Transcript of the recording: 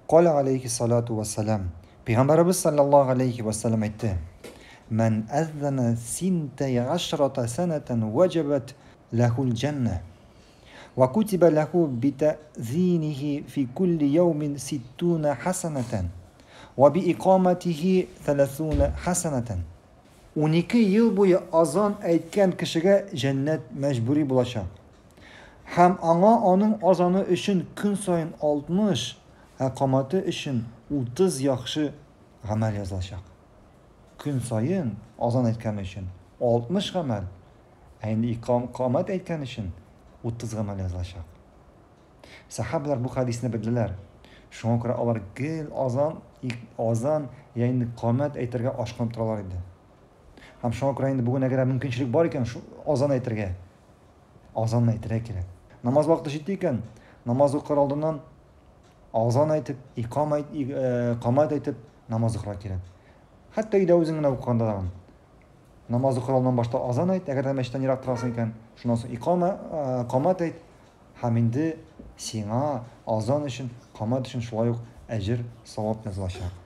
Каля алейхи салату вассалам. Пәйгамбәребез саллаллаһу алейхи вассалам әйтте: Мән әззана синтәй ашрата санатан ваҗабат ләхул җанна. Ва кутиба ләху битәзинихи фи кулли яумин ситтуна хасанатан. Ва би икаматихи thalathuna хасанатан. 12 ел буе азан әйткән кешегә җәннәт мәҗбүри булачак. Һәм аңа аның азаны өчен көн саен 60, ә каматы өчен 30 яхшы гамәл язылачак. Көн саен азан әйткән өчен 60 гамәл, ә инде камат әйткән өчен 30 гамәл язылачак. Сахабалар бу хәдисне белделәр. Шуңа күрә алар гел азан, азан, ягъни камат әйтергә ашкынып торалар иде. Һәм шуңа күрә инде бүген әгәр мөмкинчелек бар икән, азан әйтергә, азан әйтергә кирәк. Намаз вакыты җитте икән, намаз укыр алдыннан азан әйтеп, икам әйт, э, камат әйтеп намаз укырга кирәк. Хәтта өйдә үзең генә укыганда да. Намаз укыр алдыннан башта азан әйт, әгәр дә мәчеттән ерак торасың икән, шуннан соң икама, э, камат әйт, һәм инде сиңа азан өчен, камат өчен шулай ук әҗер, савап язылачак.